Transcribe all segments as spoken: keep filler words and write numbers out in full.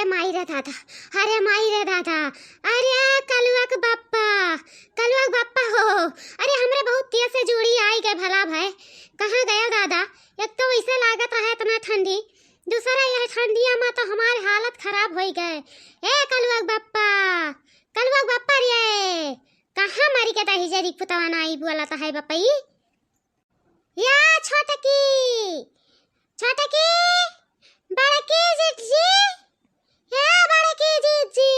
माई रे दादा, अरे माई रे दादा, अरे कलुआ के बप्पा, कलुआ के बप्पा हो, अरे हमरे बहुत तेज से जूड़ी आई गए भला भय, कहाँ गया दादा? एक तो वैसे लागत रहा इतना ठंडी, दूसरा यह ठंडिया मा तो हमार हालत खराब होइ गए। ए कलुआ के बप्पा, कलुआ के बप्पा रे, कहाँ मरी के तही जरी पुतवा ना आई बोलत है बपई? या छोटकी, छोटकी, बड़की जिज्जी, या बड़की जिज्जी,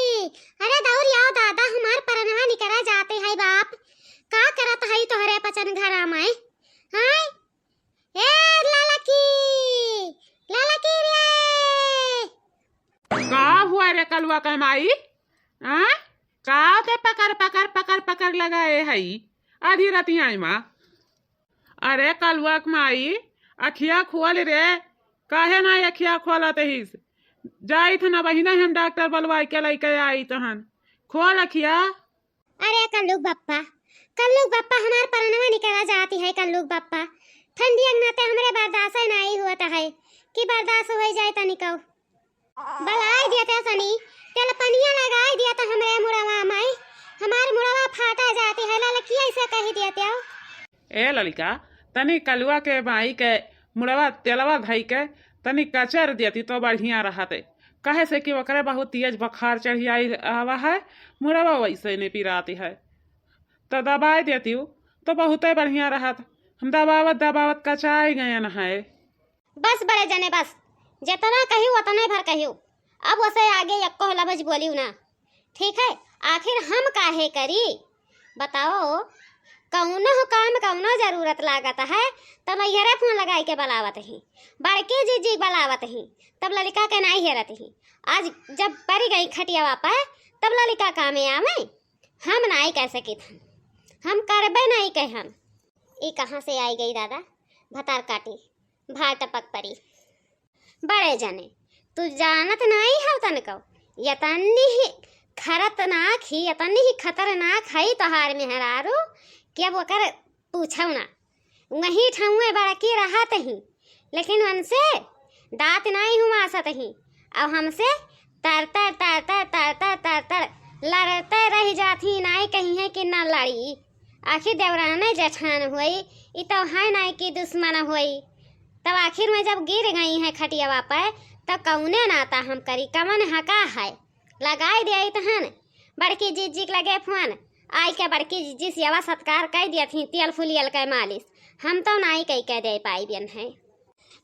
अरे दौड़ आओ दादा, हमार परनवा निकरा जाते है बाप, का करत है तोहरे पचन घरा में? हाँ, ए ललकी, ललकी रे। का हुआ रे कलुआ के माई? हाँ? का ते पकड़, पकड़, पकड़, पकड़ लगाए हई आधी रतिया मा? अरे कलुआ के माई, अखिया खोल रे, काहे ना अखिया खोलत हिस? जाइत ना बहिना, हम डॉक्टर बुलवाई के लइके आइत हन, खोल अखिया। अरे कल्लूक बप्पा, कल्लूक बप्पा, हमार परनवा निकरा जाती है कल्लूक बप्पा। ठंडी के नाते हमरे बर्दाश्त नाई होत है कि बर्दाश्त होइ जाए तनिको। बलाई दिया ते सनी, तेल पनिया लगाई दिया तो हमरे मुड़वा माई, हमार मुड़वा फाटा जाती है, ललकी ऐसे कही दिया ते। ए ललिका, तनी कलुआ के माई के मुड़वा तेलवा धई के तनी कचर देती तो बढ़िया रहते, कहे से कि ओकरे बहुत तेज बुखार चढ़ी आई आवा है, मुड़वा वैसे नहीं पिराती है, तो दबाई देती तो बहुते बढ़िया रहत। हम दबावत दबावत कचाई गयन है। बस बड़े जने बस, जेतना कहियो ओतने भर कहियो, अब ओसे आगे एक्को लफ्ज बोलियो ना। ठीक है, आखिर हम काहे करी? बताओ, कौनो काम, कौनो जरूरत लागत है, तब नैहरे फोन लगाई के बलावत ही, बड़की जीजी बलावत ही, तब ललिका के नाई हेरत ही। आज जब परी गई खटियावा पे, तब ललिका कामे आवे। हम नाई कह सकित हन, हम करबे नाई कह हम। ई कहाँ से आई गई दादा, भतार काटी, भार टपक परी। बड़े जने, तू जानत नाई हव तनको, यतनी ही खरतनाक ही, यतनी ही खतरनाक हई तोहार मेहरारू कि अब ओकर पूछो ना। वहीं ठउए बड़की रहत ही, लेकिन उनसे दाँत नाई हुआसत ही। अब हमसे तर तर, तर तर, तर तर, तर तर लड़ते रह जात ही, नाई कही है कि ना लड़ी। आखिर देवराने जेठान होई, ई तो है नाई कि दुश्मन होई। तब आखिर में जब गिर गई है खटियावा पे, तब कौने नाता हम करी, कवन हका है? लगाई दे तहन बड़की जीजी के लगे फोन, आई के बड़की जीजी सेवा सत्कार कई दिया थी, तेल फुलियल के मालिश। हम तो नाई कई के दे पाई बियन है।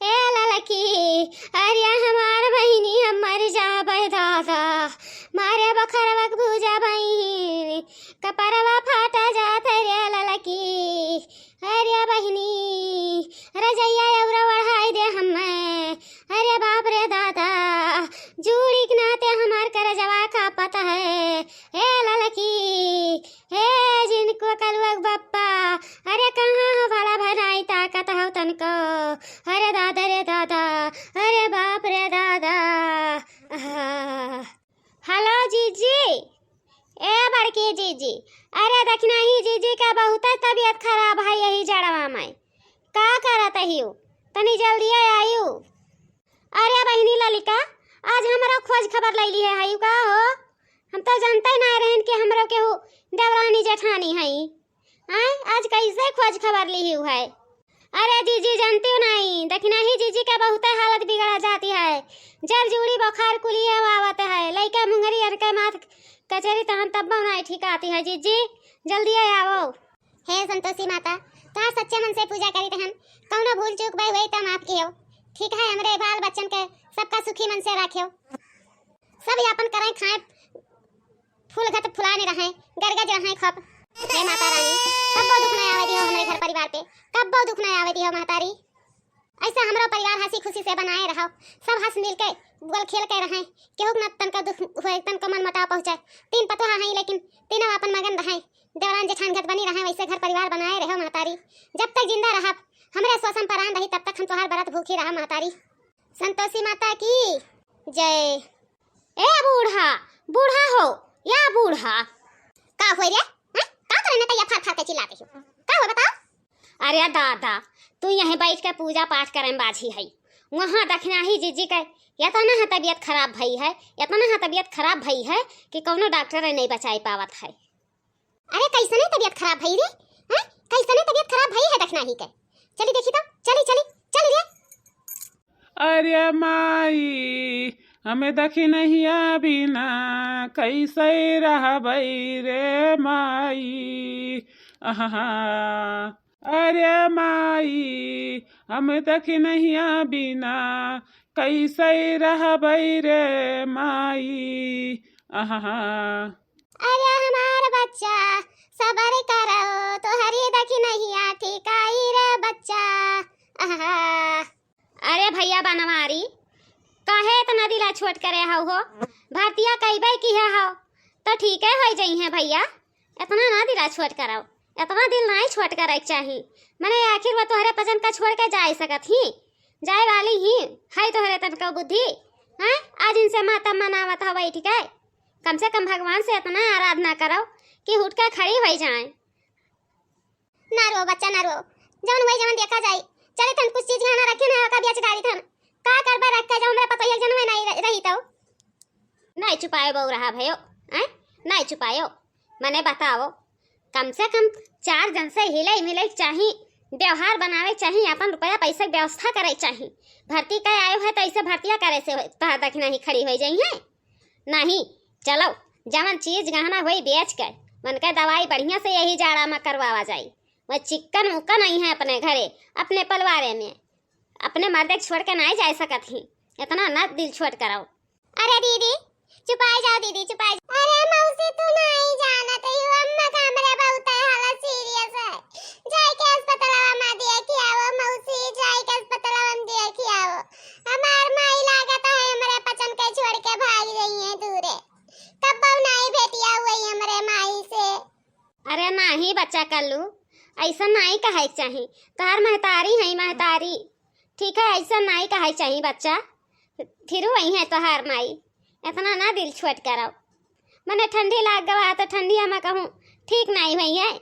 ए ललकी, अरे हमार बहिनी, हम मर जाबे दादा, मारे बखरवा के भूजा बहिनी, कपरवा फाटा जात रे ललकी। अरे बहिनी, रजैया औरा ओढ़ाई दे हमें। अरे बाप रे दादा, जूड़ी के नाते हमार करजवा कापत है। ए ललकी, ए जिनको कलुआ के बप्पा, अरे कहाँ हो भला भनाई ताकत हो तनको? अरे दादा रे दादा, अरे बाप रे दादा। आह। हेलो जीजी, ए बड़की जीजी, अरे दखिनही जीजी का बहुते तबीयत खराब है यही जड़वा में, का करत हियो? तनी जल्दिया आयु। अरे बहिनी ललिका, आज हमरो खोज खबर लैली है, हयू का हो? हम तो जानते ना रहन कि हमरो केहू देवरानी जेठानी है। आय, आज कैसे खोज खबर लिहिउ है? अरे जीजी, जानतिउ नाई, दखिनही जीजी का बहुते हालत बिगड़ा जाती है। जर जूड़ी बुखार कुली है, वो आवत है। लइका मुंगरी अनके माथ कचरी तहन तब्बो नाई ठिकाती है। जीजी, जल्दी आवो। हे संतोषी माता, तोहार सच्चे मन से पूजा करित हन, कौनो भूल चूक भई होई त माफ किहो। ठीक है, हमरे बाल बच्चन के सबका सुखी मन से राखियो। सब यापन करें खाए, फूल घट फुलाने रहे, गरगज रहे खूब। हे माता रानी, कब्बो दुख ना आवे दिहो हमरे घर परिवार पे, कब्बो दुख ना आवे दिहो महतारी। ऐसा हमरो परिवार हंसी खुशी से बनाए रहो, सब हंस मिल के बोल खेल के रहे, केहू के ना तनका दुख होए, तनको मन मुटाव पहुँचे। तीन पतोह हैं लेकिन तीनों अपन मगन रहे, देवरान जेठान घट बनी रहे, वैसे घर परिवार बनाए रहो महतारी। जब तक जिंदा रहब, हमरे श्वासन परान रही, तब तक हम तोहार बरत भूखी रहब महतारी। संतोषी माता की जय। ए बूढ़ा, बूढ़ा हो, या बूढ़ा। का होय रे? हैं? का तोरे नटैया फार फार के चिल्लाते हो? का हो बताओ? अरे दादा, तू यहीं बैठ के पूजा पाठ करे में बाझी है। वहाँ दखिनही जीजी के एतना ह तबियत खराब भई है, एतना ह तबियत खराब भई है कि कउनो डॉक्टर नहीं बचाइ पावत है। अरे, कइसने तबियत खराब भई रे? हैं? कइसने तबियत खराब भई है, देखना ही के। चली देखी तो, चली, चली, चली रे। अरे माई, हम दखिनहिया बिना कइसे रहबइ रे माई? अहहा। अरे माई, हम दखिनहिया बिना कइसे रहबइ रे माई? अहहा। अरे हमार बच्चा, सबर करो, तोहरी दखिनहिया ठिकाई रे बच्चा। अहहा। अरे भइया बनवारी, काहे एतना दिला छोट करे हउ हो? भर्तिया कइबइ किहे हउ, तो ठीके होइ जइहें भइया। एतना ना दिला छोट करउ, एतना दिल नाहीं छोट करइ के चाही। मने आखिर वो तोहरे पजन का छोड़ के जाइ सकत ही, जाइ वाली ही, हइ तोहरे तनको बुद्धि, हैं? आज इनसे माता मनावत हउ बैठ के। कम से कम भगवान से एतना आराधना करउ कि उठ के खड़ी होइ जाएँ। ना रो बच्चा, ना रो, जउन होइ जउन देखा जाइ। चलित हन कुछ चीज गहना रखे ना, ओका बेच डारित हन। का करबे रख के, जउन मेरे पतोहिया जनवे नाहीं रह-, रही तउ। नाहीं चुपायो बउरहा भयो, हैं? नाहीं चुपायो। मने बताओ, कम से कम चार जन से हिलइ मिलइ के चाही, व्यवहार बनावे के चाही, आपन रुपया पइसा के व्यवस्था करइ के चाही। भर्ती कइ आयो है तो अइसे भर्तिया करे से हो-, तोहार दखिनही खड़ी होइ जइहें। नाहीं, चलो, जवन चीज गहना होई बेच के, उनके दवाई बढ़िया से यही जाड़ा में करवावा जाई। वह चिक्कन मुक्कन अइहें अपने घरे, अपने पलवारे में, अपने मर्दे के छोड़ के नाहीं जाइ सकत ही। एतना न दिल छोट करउ। अरे दीदी, चुपाइ जाओ दीदी, चुपाइ जाओ। अरे मौसी, तू नाहीं जानत ही, अम्मा का हमरे बहुत हालत serious है। जाइ के अस्पतालवा में देखि आवो मौसी, जाइ के अस्पतालवा में देखि आवो। हमार माई लागत है हमरे पचन के छोड़ के भाग जइहें दूरे। कब्बउ नाहीं भेटिया हुई हमरे माई से। अरे नाहीं बच्चा कल्लू, अइसन नाहीं कहइ के चाही। तोहार महतारी हइ महतारी, ठीक है, अइसन नाहीं कहइ के चाही बच्चा। फिरू अइहें तोहार माई, एतना ना दिल छोट करउ। मने ठंडी लाग गवा है तो ठंडिया में कहूँ ठीक नाहीं होइहें,